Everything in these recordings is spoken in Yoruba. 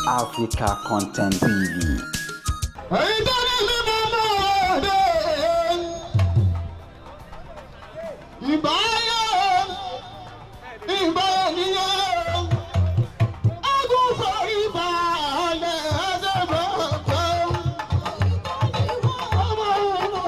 Africa Content TV. Èyí tó ní sí mọ́mọ́ òde. Ìbáyé ìbá ènìyàn. Ẹgún forí balẹ̀ ẹsẹ̀ bọ̀. Ọmọ ọmọ.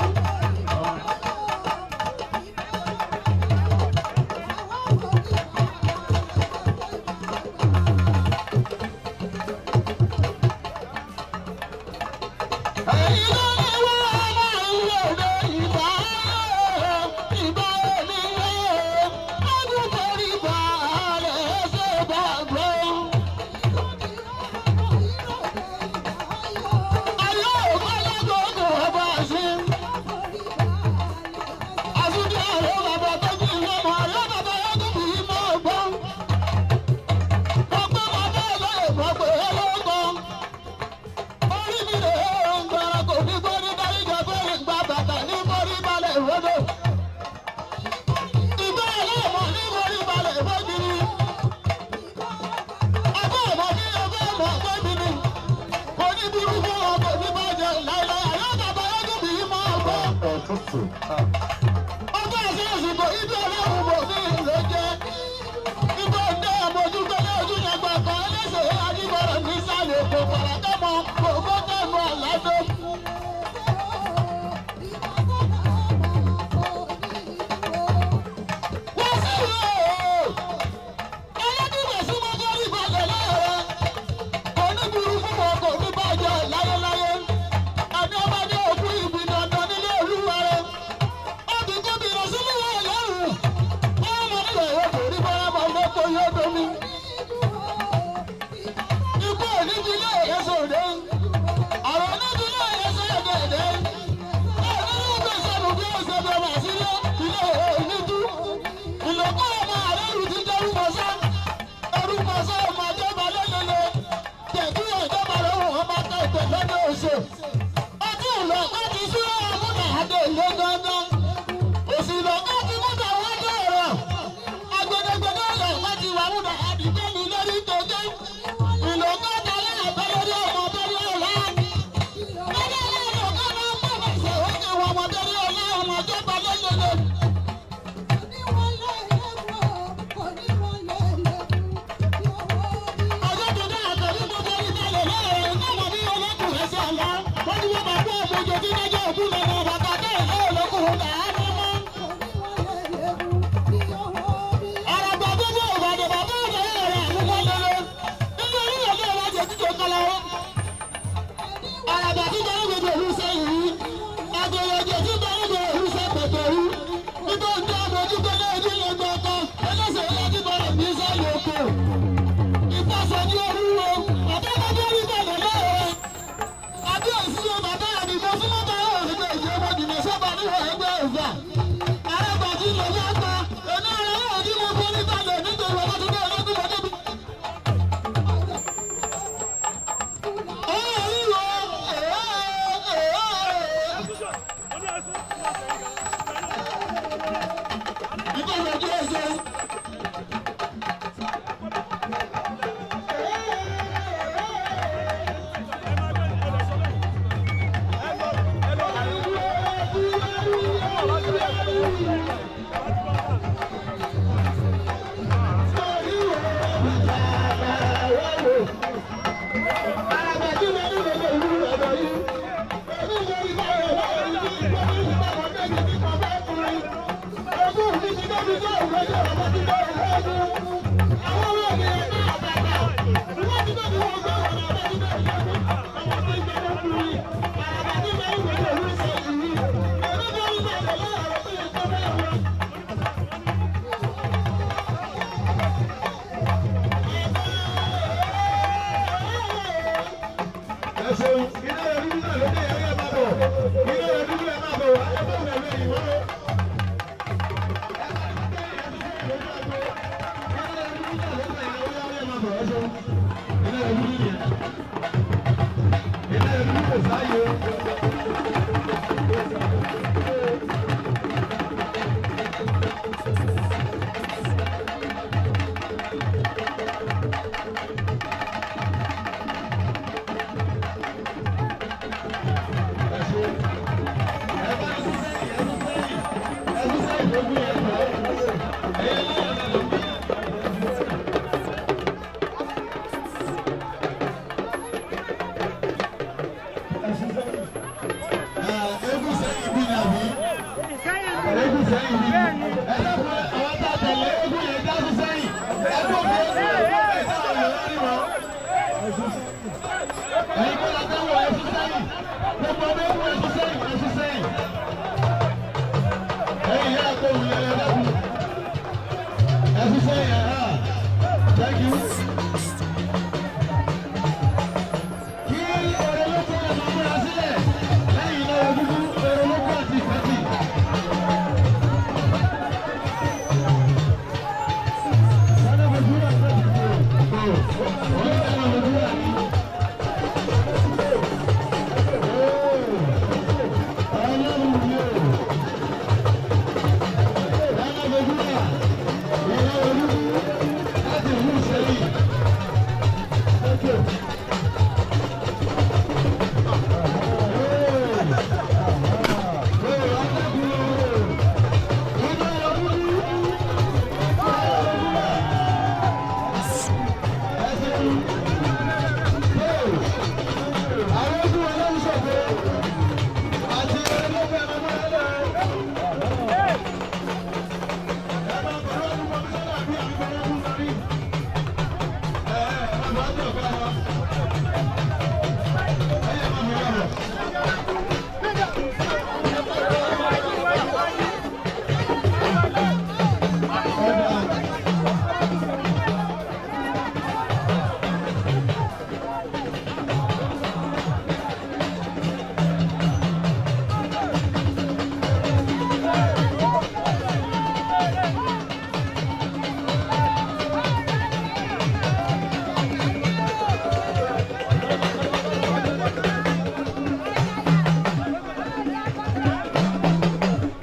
Èyí tó ní wọ́n máa ń lòdì ìbáyé ìbá ènìyàn. Ẹgún forí balẹ̀ ẹsẹ̀ bọ̀. Ayé ògbólógbòógùn ọba àṣẹ. Àṣùjọ àrò bàbá tó bí lọ́mọ, àrò bàbá tó bí mọ́ ọgbọ́n. Mo pé bàbá ọlọ́yẹ̀ mọ̀ pé ọlọ́gbọ́n. Orí mi lè ń gbọ́ra kò ní gbórí dáríjọ fẹ́rẹ̀ gba bàtà ní mórí balẹ̀ ròdò. Ìgbà ọlọ́mọ ní mórí balẹ̀ fọ́gìrì. Ọgbọ́n ọmọ ní ọgbọ́n ọmọ ọgbọ́n mi ni. Oníburúkú ọkọ̀ ní bàjẹ́ láìláì àyọ̀ bàbá ọdún bíi máa gbọ́. Ọjọ́ ìṣe àsìkò ibi ọlọ́run bò ní ìlú jẹ́. Ibi ọdẹ àmójúgbélé ojú yẹn gbọ̀ngàn ẹlẹ́sẹ̀ ajíbọ̀rọ̀ nísàlẹ̀ kò fara kẹ́mọ kò gbọ́ kẹ́mọ àládó. Wọ́n sì rò ó. Ẹlẹ́dùnmọ̀ sí mo jẹ́ ìbàdàn láàárọ̀. Oníburúkú ọkọ̀ ní bàjẹ́ láyéláyé. Àmì ọba ní òkú ìbí dandan nílé olúwa rẹ̀. Obì kóbi lọ sílé ọlọ́run. Wọ́n mọ nílẹ̀ yóò rí bọ́lá mọ́ lóko yóò domi. Ikú onídìílé èso òde. Àrùn onídìílé èso òde èdè. Onírúurú ìsọnù bí ó ṣe bẹ̀rẹ̀ sílé ilé onídú. Ìlòkọ́ ọmọ àrẹ́rù ti dẹ́rù mọ́sá. Ẹrú mọ́sá ọmọ àjọba lẹ́lẹ́lẹ́. Tẹ̀kí ìjọba lọ́wọ́ ọmọ akẹ́kọ̀ọ́ lọ́dọ̀ oṣù. Ọtí ìlọ́kọ́ ti sú ọmúnà àdé ìlú gángan. Òsì ìlọ́kọ́ ti múnà wọ́n dé ọ̀rọ̀. Agbẹdẹgbẹdẹ ìlọ́kọ́ ti wà múnà àdìgbẹ́ni lórí tòjé. Ìlọ́kọ́ tẹ̀lé àbẹ́ lórí ọmọ bẹ́rẹ̀ ọ̀la. Bẹ́rẹ̀ ọlọ́kọ́ máa ń bọ̀ bẹ̀sẹ̀ ó kẹ́ wọ́n ọmọ bẹ́rẹ̀ ọ̀la ọmọ ìjọba lẹ́lẹ́lẹ́. Ọjọ́ tó dá àtọ̀rí gbogbo ìbàlẹ̀ lọ́rẹ̀ náà bí olókùnrin ṣe àlá. Wọ́n ní wọ́n máa kó ọmọ ojú tí lọ́jọ́ òkú lọ́mọ bàbá bẹ́ẹ̀ olókùnrin là á ní mọ́. Àràgbà gbogbo Ìbàdàn bàbá ọ̀dọ̀ rẹ̀ àmúkọ́ lọ́lọ́. Nínú orí ọ̀dọ́ ìwájú òtítọ́ kọlọ. Àràgbà tí bá ń gbogbo ìlú sẹ́yìn rí. Àgbèrèjì tí bá ń gbogbo ìlú sẹ́ pẹ̀pẹ̀ rí. Nígbà tí ọmọ ojú tó lé ojú lè gbọ́ ọkọ, ẹlẹ́sẹ̀ láti bọ̀rẹ̀ ní sẹ́yìn oko. Ìfọ̀sọ̀ ní olúwo, bàbá bàbá orí bàbá lọ́wọ́. Àbíyèsí o bàbá àdìgbò súnmọ́ bá ọ̀rọ̀ ẹgbẹ́ ìjọba ìdìbò sábà níwọ̀n ẹgbẹ́ ìfà. Àràgbà tí lè wá pa, èmi rẹ̀ yóò dín mọ́ fún nígbàdàn nítorí ọmọ tó dé ọlọ́dún mọ́tò bí. Ẹ ṣeun, iná rẹ dúdú náà ló dé ẹyẹ máa bọ̀, iná rẹ dúdú ẹ máa bọ̀ wá, ẹ bá wùdà lóyìn wọ́n. Iná rẹ dúdú yẹn, iná rẹ dúdú kò sáyé o. ṣeun. Àwọn ogun ọlọ́run ṣògo àti olóògbé ẹ̀rọ mọ́lẹ́lẹ́. Ẹ máa bọ̀ lọ́dún kọmíṣánná àbí àbí bọ̀lọ́dún lórí. Ẹ ẹ máa bọ̀ lọ́dún ọ̀gá wa. Ẹ yẹ máa bọ̀ lọ́dún.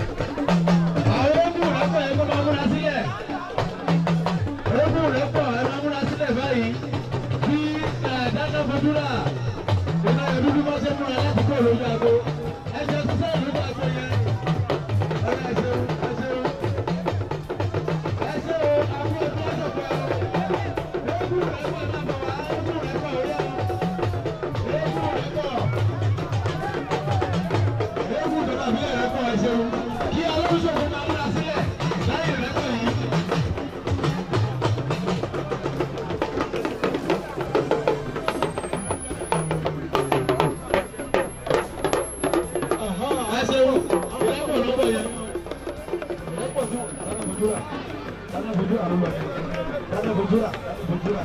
Àwọn ogun rẹ̀ pọ̀, ẹ kó máa múra sílẹ̀. Ogun rẹ̀ pọ̀, ẹ máa múra sílẹ̀ báyìí. Bí dáná fojúrà, iná ẹ̀ dúdú bá ṣe múra láti kó lójú àgbo. Ẹ jẹ́ sísẹ́ lójú àgbo yẹn. Ọ̀rẹ́, ẹ ṣeun, ẹ ṣeun. Ẹ ṣe o, àwọn ogun ọ̀sọ̀ pẹ̀ o. Ogun rẹ̀ pọ̀ náà bọ̀ wá, ogun rẹ̀ pọ̀ ó yá o. Ogun rẹ̀ pọ̀. Eégún ìjọba ìbílẹ̀ rẹ̀ pọ̀, ẹ ṣeun. Kí alóṣòwò máa múra sílẹ̀ láyé rẹ̀ pọ̀ yìí. Ẹ ṣeun, ìrẹ́pọ̀ ló pọ̀ yẹn. Ìrẹ́pọ̀ tó dáná fojúra, dáná fojúra ló lọ yẹn. Dáná fojúra, dáná fojúra.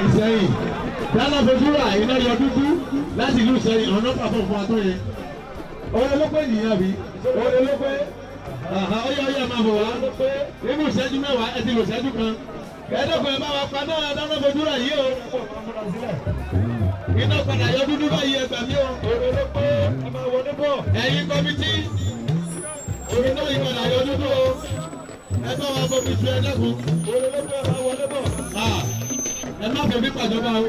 Ìsẹ́yìn, dáná fojúra iná yọ dúdú láti ìlú Ìsẹ́yìn, ọ̀nà pàfọ́ fún wa tó yẹn. Oore ló pé nìyẹn bí? Oore ló pé. Ọyọ ọyọ máa bọ̀ wá. Nínú ìṣẹ́jú 10, ẹ ti lò ìṣẹ́jú kan. Ẹ̀ẹ́dẹ́gbọ̀n, ẹ bá wa pa náà dáná fojúra yìí o. Iná padà yọ dúdú báyìí, ẹ gbà mí o. Oore ló pé, ẹ máa wọlé bọ̀. Ẹ̀yin committee, iná ìpadà yọ dúdú o. Ẹ bá wa bomi ju, ẹ dẹ́kun. Oore ló pé, ẹ máa wọlé bọ̀. Ẹ má fẹ́ pàjọba o.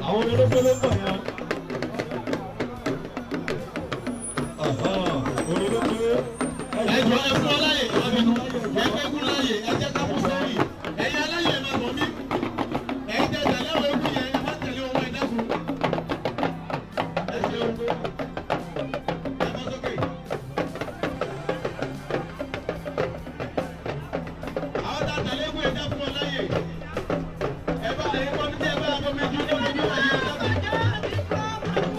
Àwọn oore ló pé ló ń bọ̀ yẹn. Oore ló pé. Ẹ jọ, ẹ fún ọ láyè, abinu ẹ fẹ́ kú láyè, ẹ jẹ́ ká mú sẹ́yìn. Ẹ̀yin aláyè, ẹ máa bọ̀ mí. Ẹ̀yin tẹ tẹ̀lé àwọn ewu yẹn, ẹ má tẹ̀lé owó, ẹ dẹ́kun. Ẹ ṣeun, ẹ bọ́ sókè. Àwọn tá a tẹ̀lé ewu, ẹ jẹ́ fún ọ láyè. Ẹ bá ẹ̀yin committee, ẹ bá abomi ju ní ojú ayé, ẹ dẹ́kun.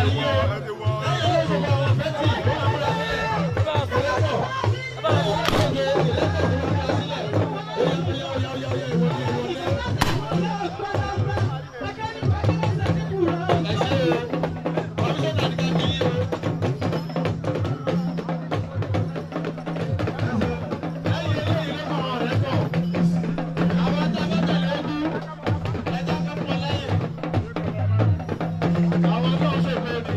rí o. Lẹ́yìn olóṣogbo àwọn fẹ́tì ó máa múra sílẹ̀. Ìrẹ́pọ̀. Ìrẹ́pọ̀ tó máa múra sílẹ̀. Ó yá ó yá ó yá ó yá ìwọlé ìwọlé. Ẹ ṣé o. Kọmíṣánná ní ká kí yín o. Lẹ́yìn eléyìí ló kàn án rẹ̀ pọ̀. Àwọn tá a bá tẹ̀lé ogún, ẹja kan fún ọ láyè. Àwọn náà ṣègbè ni.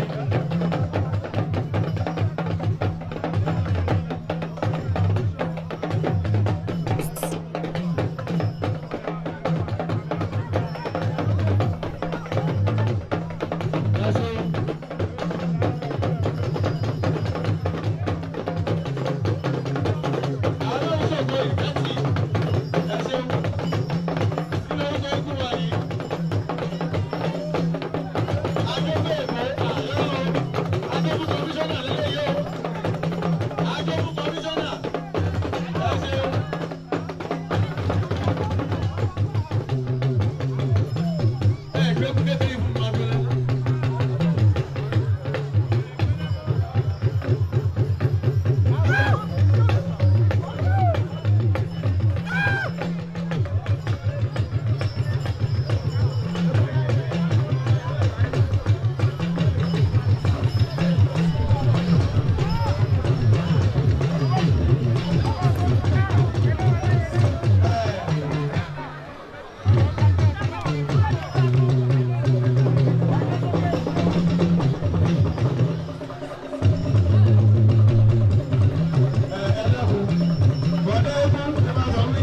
Ẹ ṣé. Àwọn oníṣègùn ìfẹ́tì, ẹ ṣeun. Kí lórúkọ ikú wa yìí? Adébẹ̀ Èkó, àlọ́ o. Adébú kọmíṣánná lélẹ́yìí o. Adébú kọmíṣánná, ẹ ṣeun. Ẹ gbé kúkẹ́ fún mi ọdún lẹ́nu. Ẹ dákun. Bọ̀dá eégún, ẹ máa bọ̀ wí.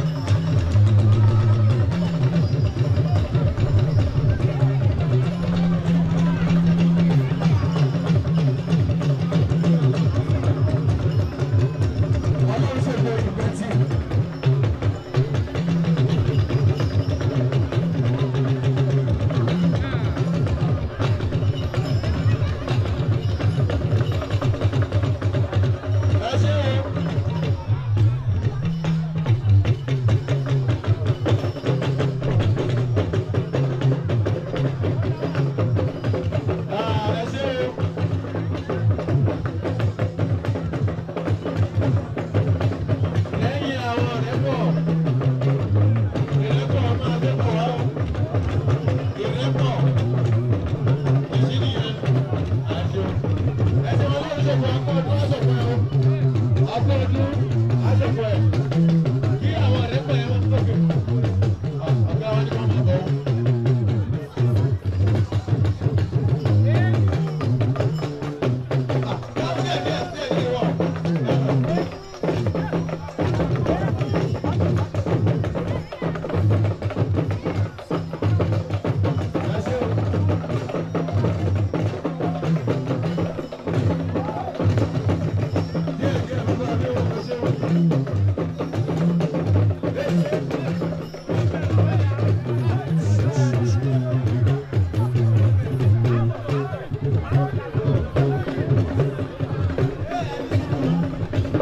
Ọlọ́run ṣègbè ìgbẹ́tì. Ẹ ṣé o. Ẹ ṣé o. Lẹ́yìn àwọn ọ̀rẹ́ pọ̀, ìrẹ́pọ̀ máa fẹ́ pọ̀ wá o. Ìrẹ́pọ̀, ìṣí nìyẹn. Àṣẹ o. Ẹ ṣe wọn lórí ṣòfò akọ ọdún aṣọ̀pọ̀ ẹ o. Akọ ọdún aṣọ̀pọ̀ ẹ. Kí àwọn ọ̀rẹ́ pọ̀ yẹn wọ́n tókè. Ọ̀gá wọn ni wọ́n máa bọ̀ wọ́n. Díẹ̀ díẹ̀ díẹ̀ díẹ̀ wọ̀. Ẹ ṣé o. Díẹ̀ díẹ̀ bàbá mi ò ẹ ṣé o.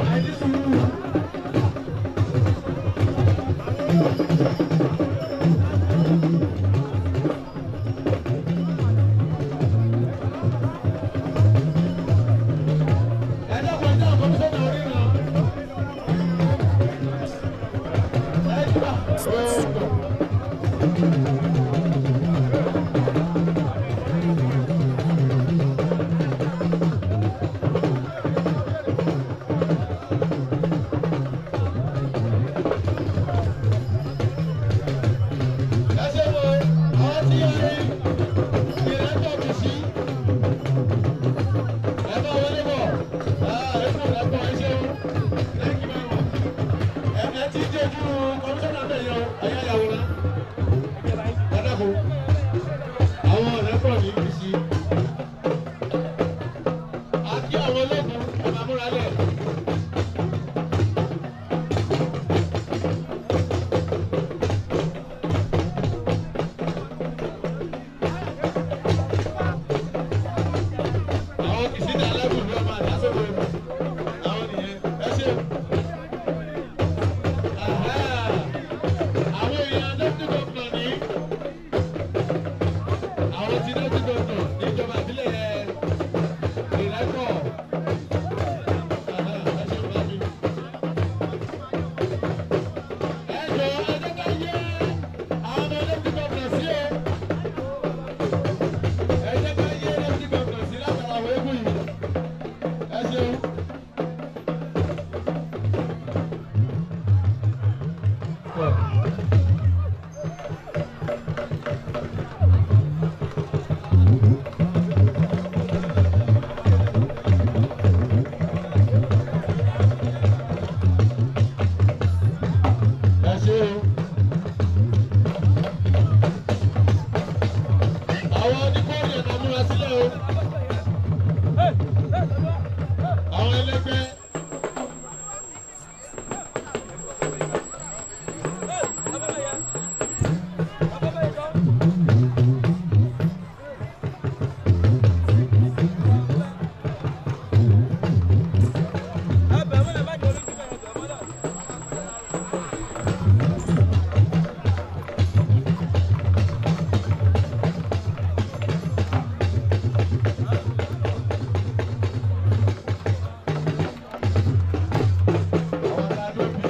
Àìní sùúrù. Ẹ dákun, ẹ dákun, kọmíṣánná oríran. Ẹ jùlọ. Ẹ ṣé wo, àwọn tí a rí ìrẹ́pọ̀ kì í sí. Ẹ bá wọlé bọ̀. Ẹ kú ìrẹ́pọ̀, ẹ ṣé o. Thank you very much. Ẹ ti dé ojú kọmíṣánná bẹ̀ yẹn o, ẹ̀yà yàwòrán. Ẹ dákun. Àwọn ìrẹ́pọ̀ ní kì í sí. A kí àwọn ológun, ẹ máa múra lẹ̀. Àwọn kìsìtà alágùn ló máa dá sóko ẹ̀mí. Àwọn nìyẹn. Ẹ ṣé o. Àhá. Àwọn èèyàn deputy governor ní. Àwọn ti deputy governor ní ìjọba ìbílẹ̀ Àwọn ẹlẹgbẹ́. Àwọn aládùn bí.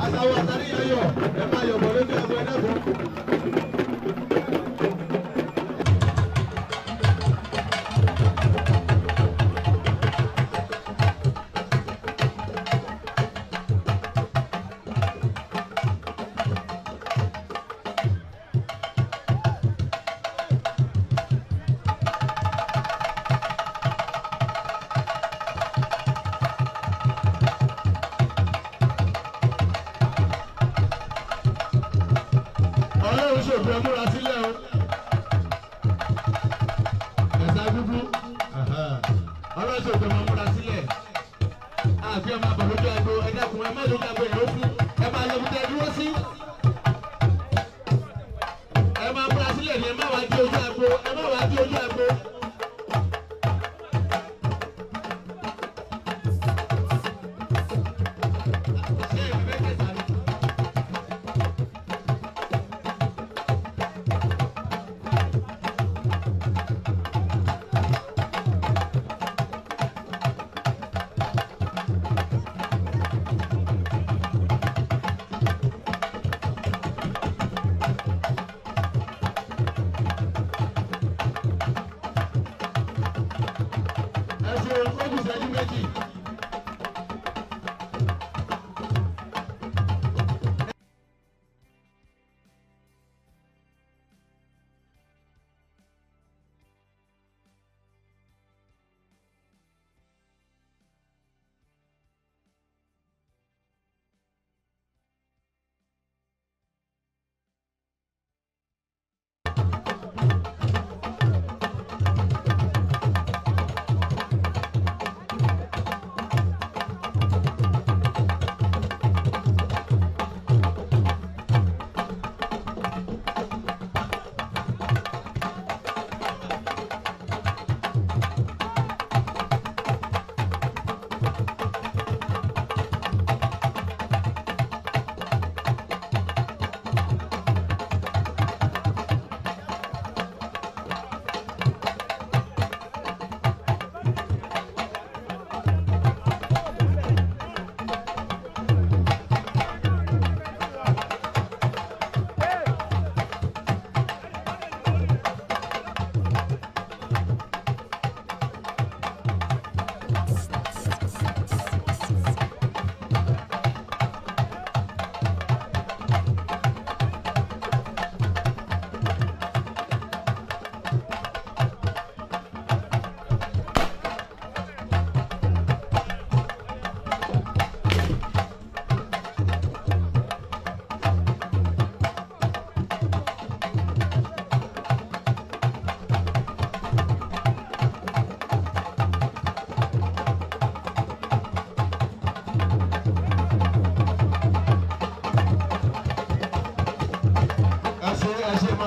Àtàwọn àtàrí yayọ̀ ẹ máa yọ̀bọ̀ lójú àgbo ẹ dẹ́kun. Ọlọ́run ṣòfin ẹ múra sílẹ̀ o. Ẹ̀sà dúdú. Ọlọ́run ṣòfin ẹ múra sílẹ̀. Àfi ẹ máa bọ̀ lójú agbo ẹ dákun ẹ má lójú agbo yẹn ó kú. Ẹ máa lọ bí tẹ dúró sí. Ẹ máa múra sílẹ̀ ni ẹ má wá di ojú agbo ẹ má wá di ojú agbo.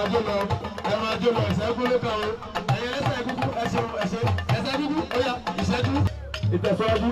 máa jó lọ, ẹ máa jó lọ. Ìṣẹ́jú ló kàn ó. Ẹ̀yin ẹlẹ́sẹ̀ kúkú, ẹ ṣeun, ẹ ṣe ẹsẹ̀ kúkú. Ó yá, ìṣẹ́jú ìtẹ̀síwájú.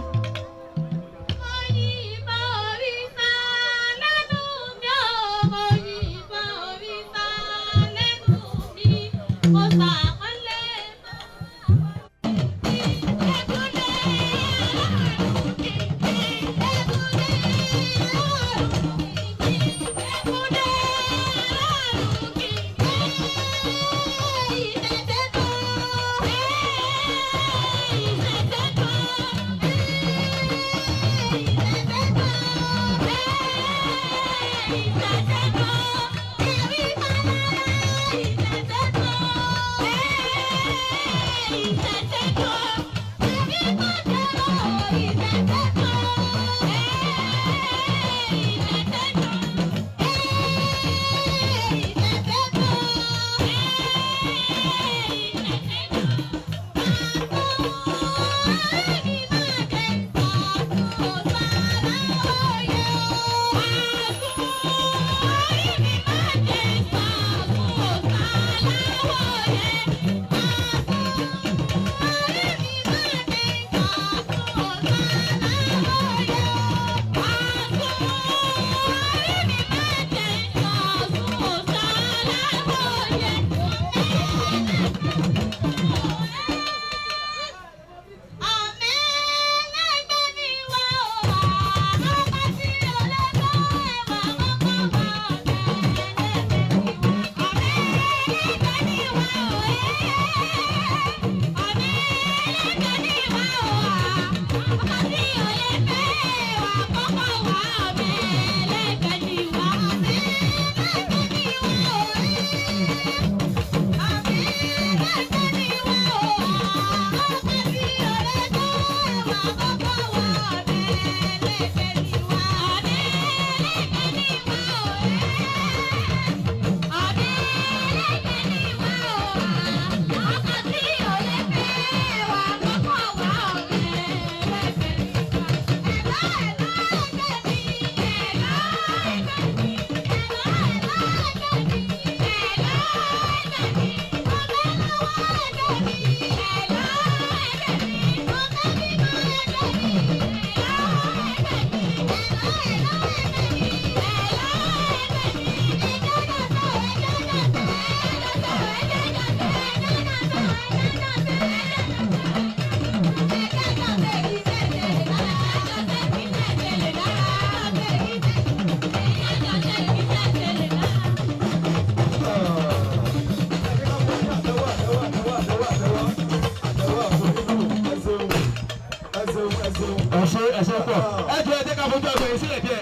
Ẹ̀ṣẹ̀ ẹ̀ṣẹ̀ pọ̀. Ẹ jọ, ẹ jẹ́ ká fojú àgbẹ̀ yìí sílẹ̀ díẹ̀.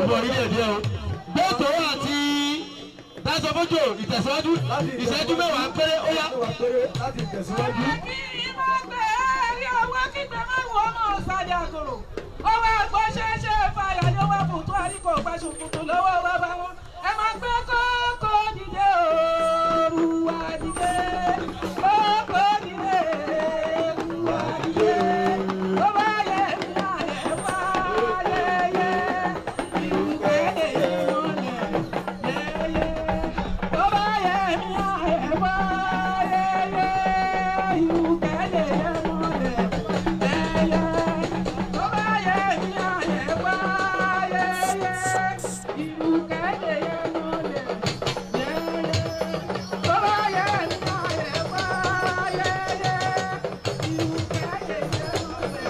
Ìbọn orí díẹ̀ díẹ̀ o. Gbẹ́tò àti Dáṣọfójò ìtẹ̀síwájú, ìṣẹ́jú 10 péré, ó yá. Láti tẹ̀síwájú. Ọwọ́ àgbọ̀ ṣeéṣe fàyà ni ó wà fún tó àríkò gbàṣùkùtù lọ́wọ́ bàbá wọn. Ẹ máa gbé kókó dìde, òru wa dìde, kókó dìde, òru wa dìde. Ó bá yẹ mí àyẹ̀ wá yẹyẹ, ìrùkẹ́ lè mọ́lẹ̀ yẹyẹ. Ó bá yẹ mí àyẹ̀ wá yẹyẹ, ìrùkẹ́ lè mọ́lẹ̀ yẹyẹ. Ó bá yẹ mí àyẹ̀ wá yẹyẹ, ìrùkẹ́ lè mọ́lẹ̀ yẹyẹ. Ó bá yẹ mí àyẹ̀ wá yẹyẹ, ìrùkẹ́ lè mọ́lẹ̀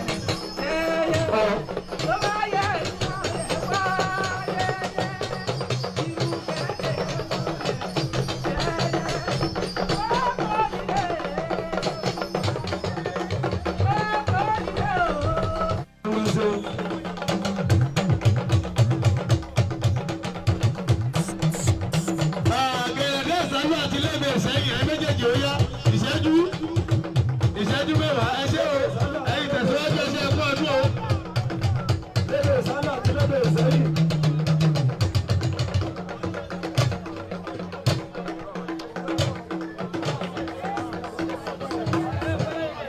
yẹyẹ. Ó bá yẹ mí àyẹ̀ wá yẹyẹ, ìrùkẹ́ lè mọ́lẹ̀ yẹyẹ. Ó kọ́ ilé, ó kọ́ ilé o. Gẹ̀rẹ́dẹ́ ìṣẹ́jú àti lẹ́gbẹ̀ẹ́ ìṣẹ́yìn ẹ méjèèjì, ó yá, ìṣẹ́jú.